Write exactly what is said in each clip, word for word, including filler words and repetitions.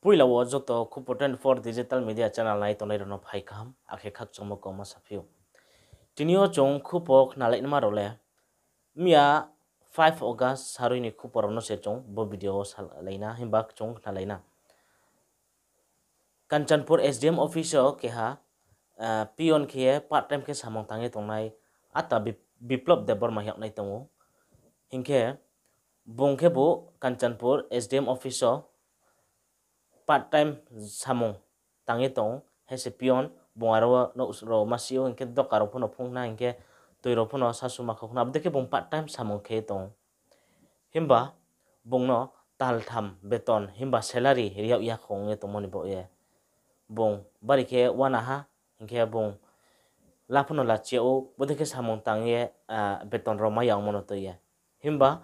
Poila wo joto Khupo twenty four digital media channel nai tongnai rao no phai kaham, akhe khakchangmo kauma saphi ou. Tini yo chung Khupo khnalainaima rao le, miya five August sarui ni Khupo rao no se chung bo video wo salai na, himba chung khnalai na. Kanchanpur S D M office wo keha, ah, peon khe ye part time khe samung tang ye tongnai ata Bip-, Biplop Debbarma yag nai tong ou. Hing khe bung khebu Kanchanpur S D M office wo part time samung tang ye tong ou, he se peon, bung aro wo nouh rao ma si ou, hing khe doka rao pho no phung khna, hing khe toi rao pho no sasu ma khau khna, abo dei khe bung part time samung khe ye tong ou. Himba bung no taltham beton, himba salary ri yag ya kho ong ye tongmo ni baoh ye bung bari khe uana ha, hing khe bung la pho no lachi yag ou, bodei khe samung tang ye, ah, beton rao mai ya ongmo no tui ye. Himba,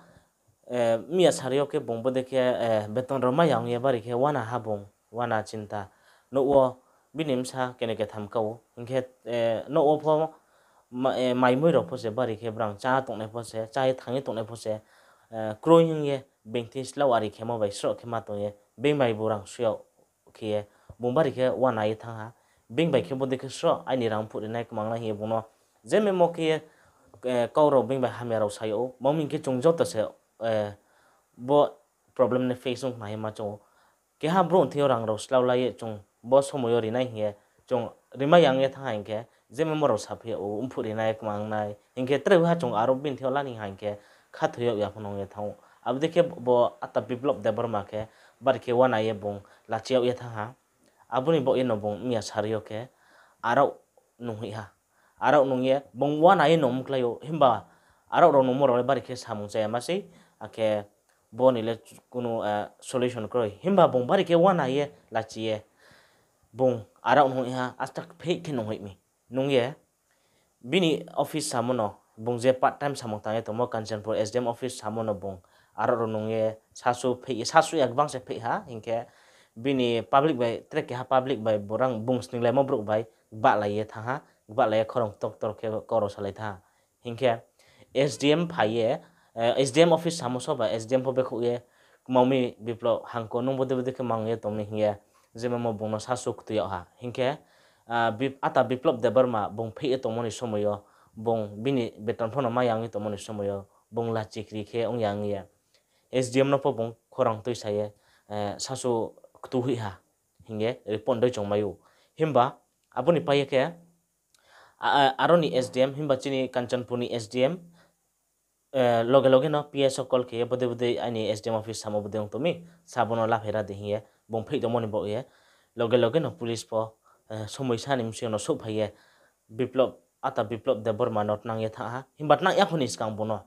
eh, miya sari yo khe bung bodei khe, eh, beton rao mai ya ong ye bari khe uana ha bung, uana chinta. Nouh wo bini bsa kene ketham ka ou, hing khe, eh, nouh wo pho ma-, eh, mai mui rao pho se bari khe brang chá tongnai pho se, chá ye thanng ye tongnai pho se, eh, kroi hing ye, being thing slau ari khemo bai sroh khe ma tong ye, being bai bu rang sui yag khe ye, bung bari khe uana ye thanng ha. Being bai khe bodei khe sroh aini rang mphuh ri nai kmang nai hing ye bung no je memo khe ye, eh, kau rao being bai hamya rao sa yag ou. Mami hing khe chung joto se, eh, bo problem ni face ong khna ye ma chung ou. Keha brouh thing yo rang rao slau lai ye chung bo somoi yo ri nai hing ye, chung rimai ya ong ye thanng ha hing khe, je memo rao saphi yag ou, mphuh ri nai kmang nai hing khe, tre ha chung aro bini thing yo la ni ha hing khe, khathoi yag ya pho no ong ye thanng ou. Abo dei khe bo ata Biplop Debbarma khe bari khe uana ye bung lachi yag ye thanng ha. Abo ni baoh ye no bung miya sari yo khe arao nung hoih ha. Arao nung ye bung uana ye no mklái ou, himba arao rao nungmo rao le bari khe samung chaya ma sei, akhe bo ni le kunu, eh, solution kroi. Himba bung bari khe uana ye lachi ye bung arao nung hoih ha, asta kpheih khe nung hoih mi. Nung ye bini office samo no, bung je part time samung tang ye tongmo Kanchanpur S D M office samo no bung arao rao nung ye sasu pheih, sasu ya gbang se pheih ha, hing khe bini public bai, tre keha public bai borang bung sninglaimo brouh bai gbahlai ye thanng ha, gbahlai ye khorang ktor ktor khe kau rao salai thanng ha. Hing khe S D M phai ye, eh, S D M office samo so ba S D M pho bekhouh ye, Kmami Biplop hangko nung bodei bodei khe mang ye tong mi hing ye, je memo bung no sasu ktui yag ha. Hing khe, ah, Bip-, ata Biplop Debbarma bung pheih ye tongmo ni somoi yo, bung bini beton pho no mai ya ong ye tongmo ni somoi yo, bung lachi kri khe ong ya ong ye, S D M no pho bung khorang tuisa ye, eh, sasu ktu hoih ha hing ye report dei chung mai ou. Himba abo ni pai ye khe, a-, a-, aro ni S D M, himba chini Kanchanpur ni S D M, eh, loge loge no P S o call khe ye, bodei bodei aini S D M office samo bodei ong tong mi, sa bo no laphai ra di hing ye, bung pheih tongmo ni baoh ye, loge loge no police pho, eh, somoi sa ni bsing yo no souhphai ye, Biplop, ata Biplop Debbarma no tnang ye thanng ha, himba tnang ya kho ni skang bung no,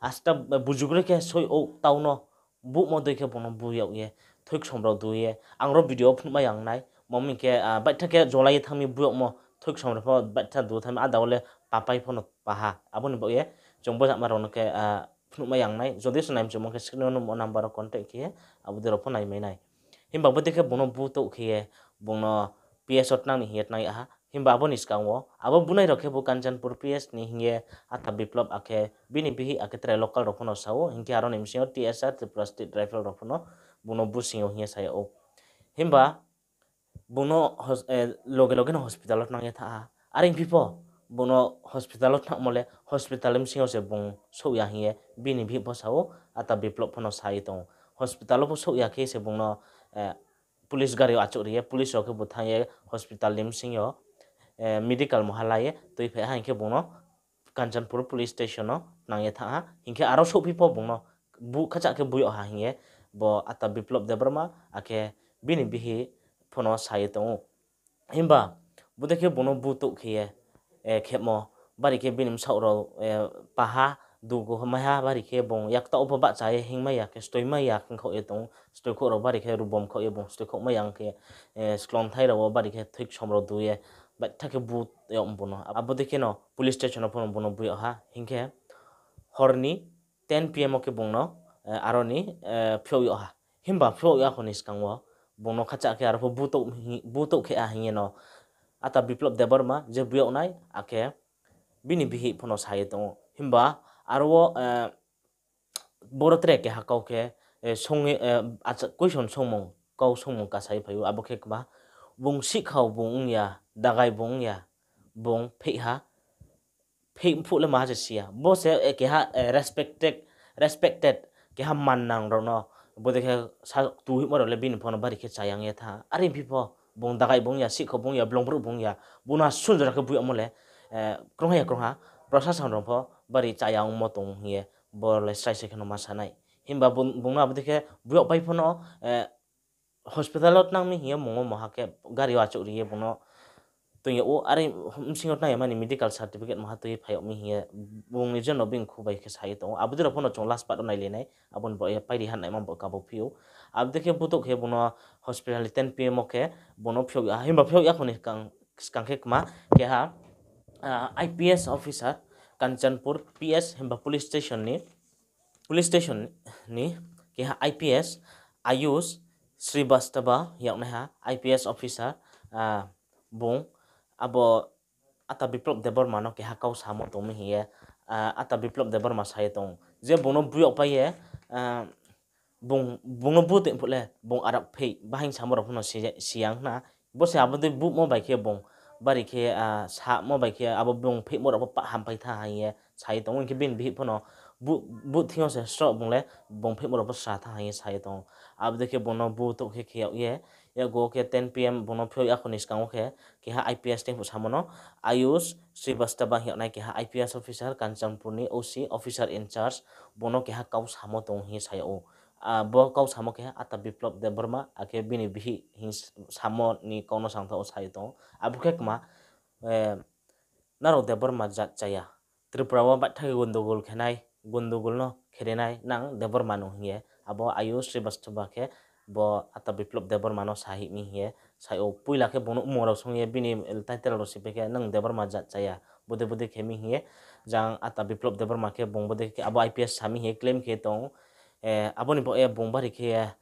asta, eh, bujukroi khe soi ou tau no, buhmo dei khe bung no bu yag ye, thoiksom rao du ye, ang ro video phnuhmai ya ong nai, mami khe, ah, baitha khe jolai ye thanng mi bu yagmo, thoiksom rao pho baitha du thanng mi, ada wo le papai pho no pa ha. Abo ni baoh ye, chung bojama rao no khe, ah, phnuhmai ya ong nai, jodi se nai mchumo khe screen wo nuhmo number wo contact khe ye, abo dei rao pho naimai nai. Himba bodei khe bung no bu touh khe ye, bung no P S o tnang ni hing ye tnang ya ha. Himba abo ni skang wo, abo bunai rao khe bo Kanchanpur P S ni hing ye, ata Biplop akhe bini bihih akhe tre local rao pho no sa ou, hing khe aro ni bsing yo T S R, Tripura State Rifle rao pho no bung no bu sing ou hing ye sa yag ou. Himba bung no hos-, eh, loge loge no hospital wo tnang ye thanng ha. Are ong phi pho, bung no hospital wo thanngmo le, hospital ni bsing yo se bung souh ya hing ye, bini bihih pho sa ou, ata Biplop pho no sa ye tong ou. Hospital wo pho souh ya khe se bung no, eh, police gari yo achouh ri ye, police rao khe bu thanng ye hospital ni bsing yo, eh, medical muha la ye tuiphai ha, hing khe bung no Kanchanpur police station no tnang ye thanng ha, hing khe aro souhphi pho bung no bu khacha khe bu yag ha hing ye, bo ata Biplop Debbarma akhe bini bihih pho no sa ye tong ou. Himba bodei khe bung no bu touh khe ye, eh, khemo, bari khe bini bsaoh rao, eh, pa ha, dugu mai ha, bari khe bung yaktaoh wo pho bahcha ye hingmai ya khe, stoimai ya khe khaoh ye tong ou, stoikhouh rao bari khe rubom khaoh ye bung stoikhouhmai ya ong khe, eh, sklonthai rao wo bari khe thoiksom rao du ye, baitha khe bu yag bung no. Abo dei khe no police station wo pho no bung no bu yag ha, hing khe hor ni ten P M wo khe bung no, eh, aro ni, eh, phiouh yag ha. Himba phiouh ya kho ni skang wo, bung no khacha khe aro pho bu touh hing-, bu touh khe ha hing ye no, ata Biplop Debbarma je bu yag nai, akhe bini bihih pho no sa ye tong ou. Himba aro wo, eh, boro tre keha kau khe, eh, song ye, eh, acha-, question songmung, kau songmung kasa ye phai ou, abo khe kma, bung sihkhao bung ong ya, dagai bung ong ya, bung pheih ha, pheih phuh le maha se si ya. Bo se, eh, keha, eh, respected, respected, keha mannang rao no, bodei khe sa tuhoihmo rao le bini pho no bari khe chayang ye tha. Are phi pho, bung dagai bung ya, sihkhao bung ya, blongbrouh bung ya, bung no sun jora khe buyagmo le, eh, krungha ya krungha, prosason rao pho bari chayang ongmo tong hing ye, bo le srai se khe no ma sa nai. Himba bung, bung no abo dei khe buyag pai pho no, eh, hospital wo tnang mi hing ye mung wo maha khe gari wo achouh ri ye bung no tong yag ou, are bsing yo tnang ya mani medical certificate maha tui ye phai yag mi hing ye bung ni jono bini khu bai khe sa ye tong ou. Abo dei rao pho no chung last part wo nailai nai, abo ni baoh ye pairi ha naima bo kabo phi ou. Abo dei khe butouh khe bung no hospital ni ten P M wo khe bung no phiouh ya, himba phiouh ya kho ni skang, skang khe kma keha, ah, I P S officer, Kanchanpur P S himba police station ni, police station ni keha I P S Ayush Srivastava yag naiha I P S officer, ah, bung abo Ata Biplab Debbarma no keha kau samo tong mi hing ye, ah, Ata Biplab Debbarma sa ye tong ou. Je bung no buyag pai ye, ah, bung, bung no bu tong phuh le, bung arak pheih, bahai samo rao pho no si, si ya ong khna. Bo se abo dei buhmo bai khe bung, bari khe, ah, samo bai khe, abo bung pheihmo rao pho pah hampai tha hing ye sa ye tong ou. Hing khe bini bihih pho no bu, bu thing yo se sroh bung le, bung pheihmo rao pho sra tha hing ye sa ye tong ou. Abo dei khe bung no bu touh khe khe yag ye, yakgu wo khe ten P M bung no phiouh ya kho ni skang wo khe, keha I P S tei phuh samo no, Ayush Srivastava hing yag nai keha I P S officer, Kanchanpur ni O C, officer in charge, bung no keha kau samo tong hing ye sa yag ou. Ah, bo kau samo khe Ata Biplab Debbarma, akhe bini bihih hing s-, samo ni kau no sangthaoh wo sa ye tong ou. Abo khe kma, eh, nrao Debbarma jat chaya. Tripura wo baitha khe gondogol khe nai, gondogol no khe ri nai nang Debbarma no hing ye. Abo Ayush Srivastava khe bo Ata Biplab Debbarma no sa hih mi hing ye sa ou. Poila khe bung no mmung rao song ye bini title rao si pai khe nang Debbarma jat chaya, bodei bodei khe mi hing ye. Jang Ata Biplab Debbarma khe bung bodei khe abo I P S sa mi hing ye claim khe tong ou. Eh, abo ni baoh ye bung bari khe,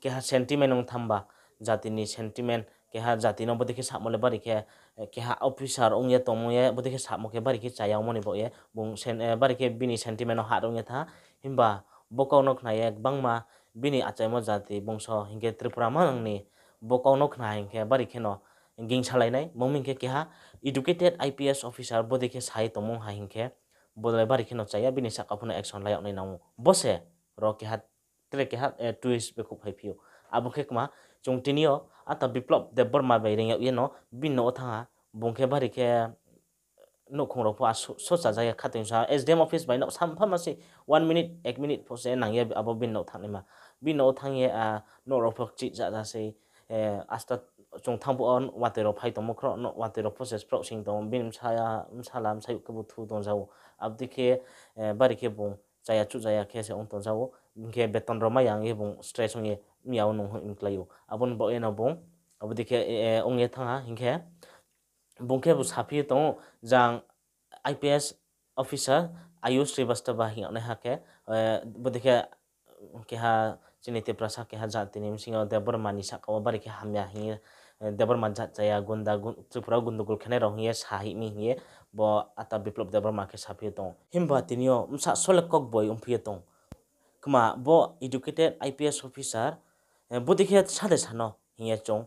keha sentiment ong thamba, jati ni sentiment, keha jati no bodei khe samo le bari khe, eh, keha officer ong ye tongmo ye bodei khe samo khe bari khe chaya ongmo ni baoh ye, bung sen-, eh, bari khe bini sentiment no hah rung ye tha. Himba bo kau no khna ye gbangma bini achaimo jati bungso hing khe Tripura manang ni bo kau no khna hing khe bari khe no gingsalai nai. Mung hing khe keha educated I P S officer bodei khe sa ye tongmung ha hing khe, bo le bari khe no chaya, bini sahka pho no action lai yag nai nang ou. Bo se ro keha tre keha, eh, twist bekhouh phai phi ou. Abo khe kma, chung tini yo Ata Biplab Debbarma bai reing yag ye no bini nouh wo thanng ha, bung khe bari khe nouhkhong rao pho a so-, socha ja ya khatoi sa, S D M office bai nouh sampha ma se one minute, ek minute pho se nang ye abo bini nouh thanngnaima. Bini nouh wo thanng ye, ah, nouh rao pho kchih ja ja sei, eh, asta chung thanng phuh wo watoi rao phai tongmo khro, nouh watoi rao pho se spraoh sing tong ou, bini bsa-, bsala bsayouh khe bo thu tong ja ou. Abo dei khe, eh, bari khe bung chaya chuh jaya khe se ong tong ja ou, hing khe beton rao mai ya ong ye bung stress ong ye miya wo nung hoih mklái ou. Abo ni baoh ye no bung, abo dei khe, eh, ong ye thanng ha, hing khe bung khe bo saphi ye tong ou, jang I P S officer Ayush Srivastava hing yag naiha khe, eh, bo dei khe keha chini Tiprasa keha jati ni bsing yo Debbarma ni sahka wo bari khe hamya hing ye, eh, Debbarma jat chaya, gunda, gun-, Tripura wo gondogol khenai rao hing ye sa hih mi hing ye, bo Ata Biplab Debbarma khe saphi ye tong ou. Himba tini yo bsa sole kokboi ongphi ye tong. Kma bo educated I P S officer, eh, bodei khe sa de sa no hing ye chung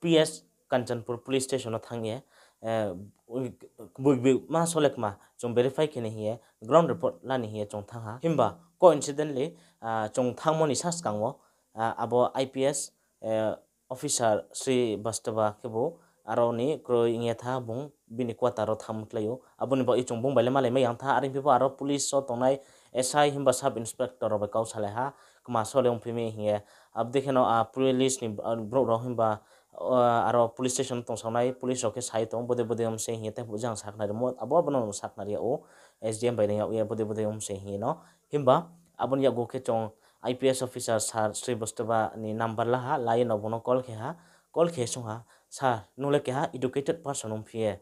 P S Kanchanpur police station no thanng ye, eh, boi, boi ma sole kma chung verify khe ni hing ye ground report la ni hing ye chung thanng ha. Himba coincidentally, ah, chung thanngmo ni sa skang wo, ah, abo I P S, eh, officer Srivastava khebu aro ni kroi ong ye tha, bung bini quarter wo thanng mklái ou. Abo ni baoh ye chung bung bai le malai mai yang tha, are phi pho aro police wo tongnai S I himba sub inspector rao bai kau salai ha, kma sole ongphi mi hing ye. Abo dei khe no, ah, police ni, ah, brouh rao himba, ah, aro police station tongsaonai police rao khe sa ye tong ou, bodei bodei ong se hing ye, tei phuh jang sakhnari mo, abo, abo no sakhnari yag ou, S D M bai reing yag ye, bodei bodei ong se hing ye no. Himba abo ni yakgu khe chung I P S officer sir Srivastava ni number la ha, la ye no bung no call khe ha, call khe sung ha, Sir, nung le keha educated person ongphi ye,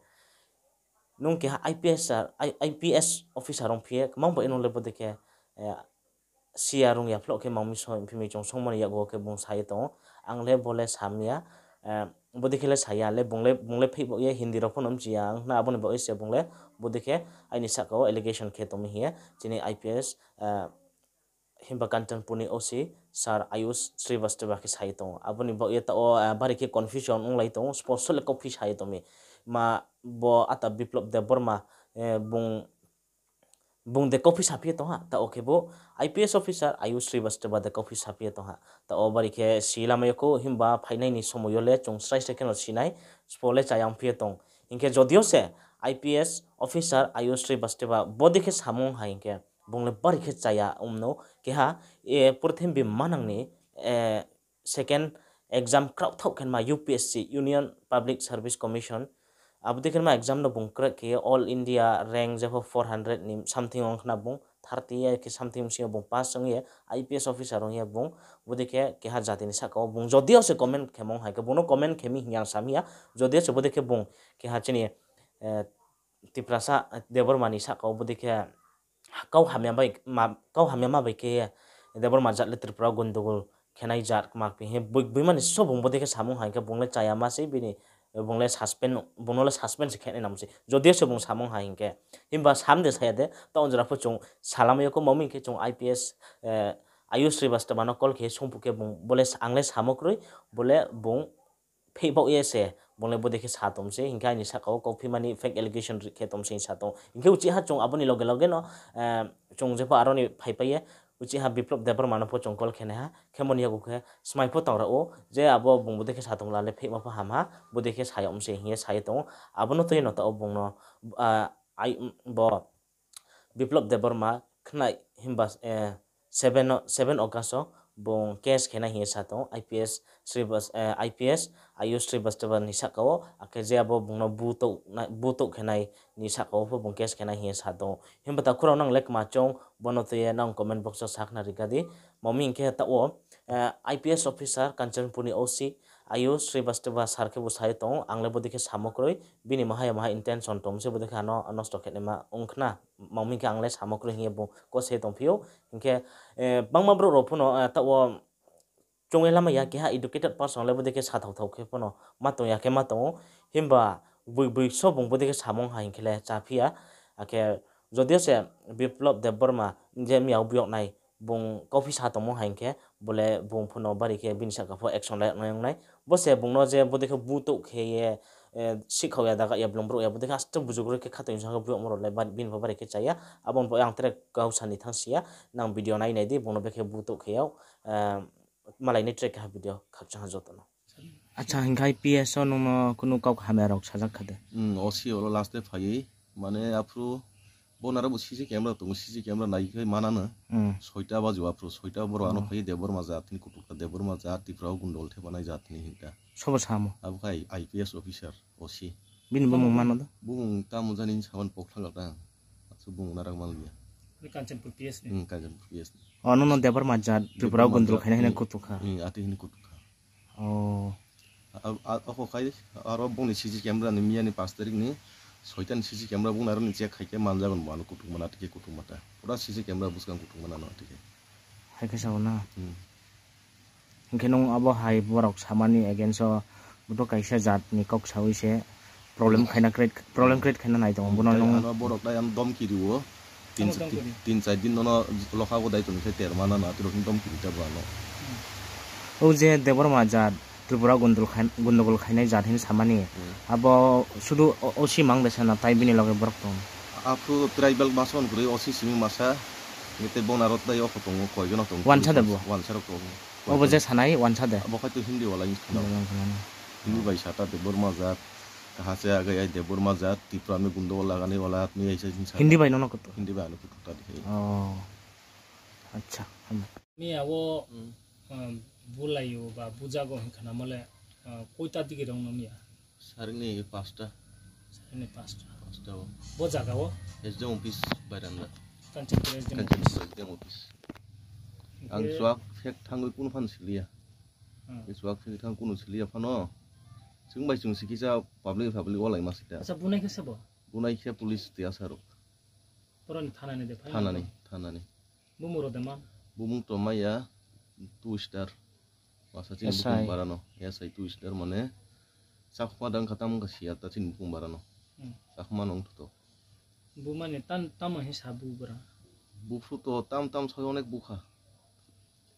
nung keha I P S sir, I-, I P S officer ongphi ye, kmang bai nung le bodei khe, eh, siya rung ya phloh khe mang mi soi ongphi mi chung songmo ni yakgu khe bung sa ye tong ou, ang le bo le sa mi ya, eh, bodei khe le sa ya, le bung le, bung le pheih baoh ye Hindi rao pho no mchi ya, ang khna abo ni baoh ye se bung le bodei khe aini sahka wo allegation khe tong mi hing ye, chini I P S, eh, himba Kanchanpur ni O C Sir Ayush Srivastava khe sa ye tong ou. Abo ni baoh ye taoh wo, eh, bari khe confusion onglai tong ou, spot so le kauphi sa ye tong mi. Ma bo ata Biplab Debbarma, eh, bung, bung de kauphi saphi ye tong ha, taoh wo khe bo I P S officer Ayush Srivastava de kauphi saphi ye tong ha. Taoh wo bari khe si lamai yo khou, himba phainai ni somoi yo le chung srai srai khe no sinai, spot le chaya ongphi ye tong. Hing khe jodi yo se I P S officer Ayush Srivastava bodei khe samung hai hing khe, bung le bari khe chaya ong no, keha, eh, purthimbi manang ni, eh, second exam kraohthaoh khe ma U P S C, Union Public Service Commission. Abo dei khe ma exam no bung crack khe ye all India rank jepho four hundred ni something ong khna bung, thirty ya khe something bsing yo bung pass ong ye I P S officer ong ye bung, bodei khe keha jati ni sahka wo bung jodi yo se comment khe mong hai khe, bung no comment khe mi hing ye ang sa mi ya, jodi yo se bodei khe bung keha chini, eh, Tiprasa, eh, Debbarma ni sahka wo bodei khe kau hamya bai ma, kau hamya ma bai khe Debbarma jat le Tripura gundogol khenai jat kma kphi hing ye boi, boima ni so bung bodei khe samung hai hing khe bung le chaya ma sei bini, bung le suspend, bung no le suspend se khe nai nang sei. Jodi yo se bung samung hai hing khe, himba sam de saya de, taoh jora pho chung salamai yo khou, ma mi hing khe chung I P S, eh, Ayush Srivastava no call khe sungphuh khe bung, bo le ang le samo kroi, bo le bung phehbaoh ye se, bung le bodei khe sa tong sei, hing khe aini sahka wo kauphi mani fake allegation ri khe tong sei sa tong. Hing khe uchih ha chung abo ni loge loge no, eh, chung jepho aro ni phaipai ye, uchih ha Biplab Debbarma no pho chung call khe nai ha, khe mo ni yagu khe smai pho tang rao ou, je abo bung bodei khe sa tong la le phehma pho ham ha, bodei khe sa yag mi sei hing ye sa ye tong ou. Abo no tui ye no taoh wo bung no, ah, ai, bo Biplab Debbarma khnai himba, eh, seven o, seven August wo bung case khe nai hing ye sa tong ou, I P S Srivas-, eh, I P S Ayush Srivastava ni sahka wo, akhe je abo bung no butouh na-, butouh khe nai ni sahka wo pho bung case khe nai hing ye sa tong ou. Himba takhu rao nang le kma choung, bo no tui ye nang comment box wo sa khna ri ga di. Ma mi hing khe taoh wo, eh, I P S officer Kanchanpur ni O C Ayush Srivastava sir khe bo sa ye tong ou, ang le bodei khe samo kroi, bini maha ya maha intention tong sei bodei khe ano nosto khe naima ong khna, ma mi hing khe ang le samo kroi hing ye bung kose tongphi ou. Hing khe, eh, bangma brouh rao pho no, eh, taoh wo chung ye lamai ya, keha educated person le bodei khe sathao thao khe pho no ma tong ya khe ma tong ou, himba boi, boi so bung bodei khe samung hai hing khe le chaphi ya. Akhe jodi yo se Biplab Debbarma je miyao buyog nai, bung kauphi sa tongmo hai hing khe, bo le bung pho no bari khe bini sahka pho action lai nai ong nai. Bo se bung no je bodei khe butouh khe ye, eh, sikhao ya, daga ya, blung brouh ya, bodei khe aste bujukroi khe khatoi song khe buyogmo rao le ba-, bini pho bari khe chaya. Abo ni baoh ye ang tre kau sa ni thanng si ya, nang video nai nai di, bung no bekhe butouh khe yag, eh, malai ni tre keha video khakchang ha joto no. Acha, hing khe I P S wo nung no kunu kau hamya rao sajak kha de? Hmm, O C olo last day phai ye, mane aphuru bo nara bo C C camera tong, C C camera nai khe mana no. Hmm. Soita baji aphuru, soita boro ano phai ye Debbarma jat ni kutuk kha, Debbarma jat, Tripura o gundogol thepanai jat ni hing kha. Sobo samo? Abo khai I P S officer, O C. Bini bumung mano da? Bumung tamo jani saman pokthang kha ta. Asu bumung nara manliya. Kanchanpur P S ni? Hmm, Kanchanpur P S ni. O, nung no Debbarma jat, Tripura o gundogol khainai hing ye kutuk kha? Hmm, ati hing ye kutuk kha. O. A, a, oko khai, aro bung ni C C camera ni miya ni paanch tarik ni, soita ni C C camera bung naro ni check khai khe manjagon bo ano kutuk mana, ati khe kutuk mata. Pura C C camera buskang kutuk mana no, ati khe. Hai khe sao na. Hmm. Hing khe nung abo hai borok samani against o, bo to kaisa jat ni kok sawi se, problem khaina create, problem create khaina nai tongo, bono nung ano borok tai ano domki rio. Tin, tin, char din nono lokha bo dai tong khe terma nano, atirok ni domki ri ta bo ano. O je Debbarma jat, Tripura gundul khai-, gundugul khainai jat hini samani. Hmm. Abo sudu O-, O C mang de sana tai bini loge borok tong. Aphuru tribal masa hwn kwrwi O C simi masa, hingke tei bona rok tai o kho tongo, koi jono tongo. Wansa de bo? Wansa rok tongo. Obo je sanai wansa de? Abo khai to Hindi wala hini khna. Hindi wala hini khna. Hindi bai sata Debbarma jat, kaha se agai ai Debbarma jat, Tripura ni gundugul laganai wala, tini aisa hini sata. Hindi bai nono kutu? Hindi bai ano kutu ta dikhe. Oh. Acha. Miya o, hmm, um, bulaio ba bujago hing khna mole, uh, koita digi rong no miya? Sarini pasta. Sarini pasta. Pasta o. Bo jaga o? S D M office bairanda. Kanchanpur S D M office. Kanchanpur S D M office. Ang chuak phek thangwi kunu phano siliya. Hmm. Chuak phek thang kunu siliya phano. Chwng bai chwng sikisa public public walai ma sita. Acha, bunai khe sabo? Bunai khe police tei asarok. Boroni thana ni de phai? Thana ni, thana ni. Bumung rok de man? Bumung to maya two star. Masa chini S I. Bukung bara no. S I two star mane. Chakma dang khatam ka siya ta chini bukung bara no. Hmm. Chakma nong to. Bu mane tan tamo he sa bu bra? Bu phu to tam tam sa onek bukha.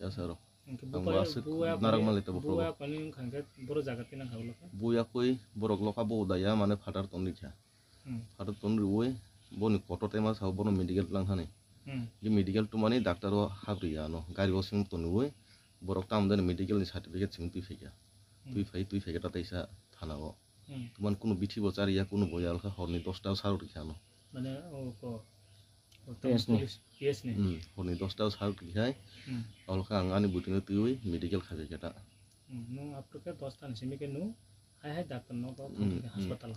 Ya saro. Ang bo aswk narak mali tabo phuru. Buya koi borok lokha bo udaya mane father ton rikha. Father ton riwi boni kotor tema sao bono medical tlang thani. Di medical tongmani doctor o hap ri ya no gari o sing toniwi borok tamo dani medical ni certificate sing twi phaikha. Twi phai twi phaikha ta taisa thana o. Tongmani kunu bithi bo chari ya kunu bo ya alkha horni dosta o sarok rikha no. Mane o ko P S ni. Horni dosta o sarok rikha. Alkha ang ani bwtwi no twiwi medical khaikha ta. Nung apro khe dosta ni simi khe nung hai hai doctor no ko hospital.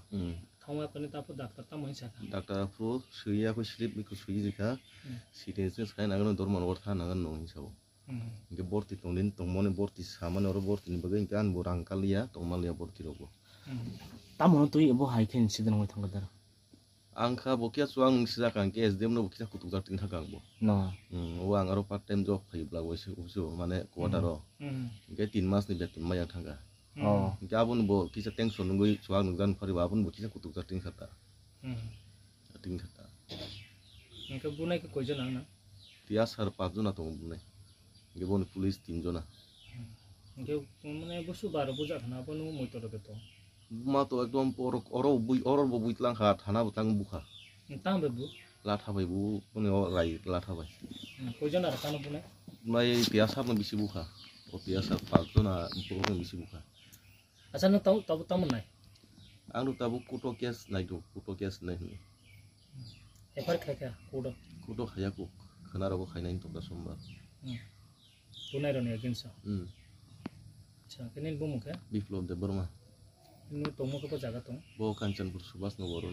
Thangma koni tapo doctor tamo hinsa kha. Doctor aphuru swi ya kho slip bikhu swi rikha. Sitensing sai nangano dorman wor tha nangano hinsa o. Hingke borti tongdin tongmani borti samani oro borti ni bagwi hingke ani bo rang kaliya tongmaliya borti rok bo. Tamo no twi bo hai khe incident wngwi thangkha dara. Ang kha bo kisa chuang nung sijak ang khe S D M no bo kisa kutuk jak tin thangkha ang bo. No. O ang aro part time job phai bla bo se uso mane quarter o. Hingke tin mas ni beton mai ang thangkha. Hingke abo ni bo kisa tension nungwi chuang nung jan phari bo abo ni bo kisa kutuk jak tin khata. Tin khata. Hingke bunai khe koi jona na? Tiyasar pas jona tongo bunai. Hingke boni police tin jona. Hingke mane busu baro bujak khana abo nung moito rok khe tong. Buma to ekdom oro oro bui oro bo bui tlang kha thana bo tang bukha. Tang be bu? Latha bai bu boni o rai latha bai. Koi jona rok kano bunai? Bunai tiyasar no bisi bukha. O tiyasar pas jona borok no bisi bukha. Acha no tabo tamo nai? Ang no tabo kuto case nai do kuto case nai hini. F I R khai kha kuto? Kuto khaya kuk khana rogo khainai tokta sombar. Bunai roni against o? Acha khe nini bumung khe? Biplop Debbarma. Nini tongmo khe bo jaga tong? Bo Kanchanpur Subhas Nagar o.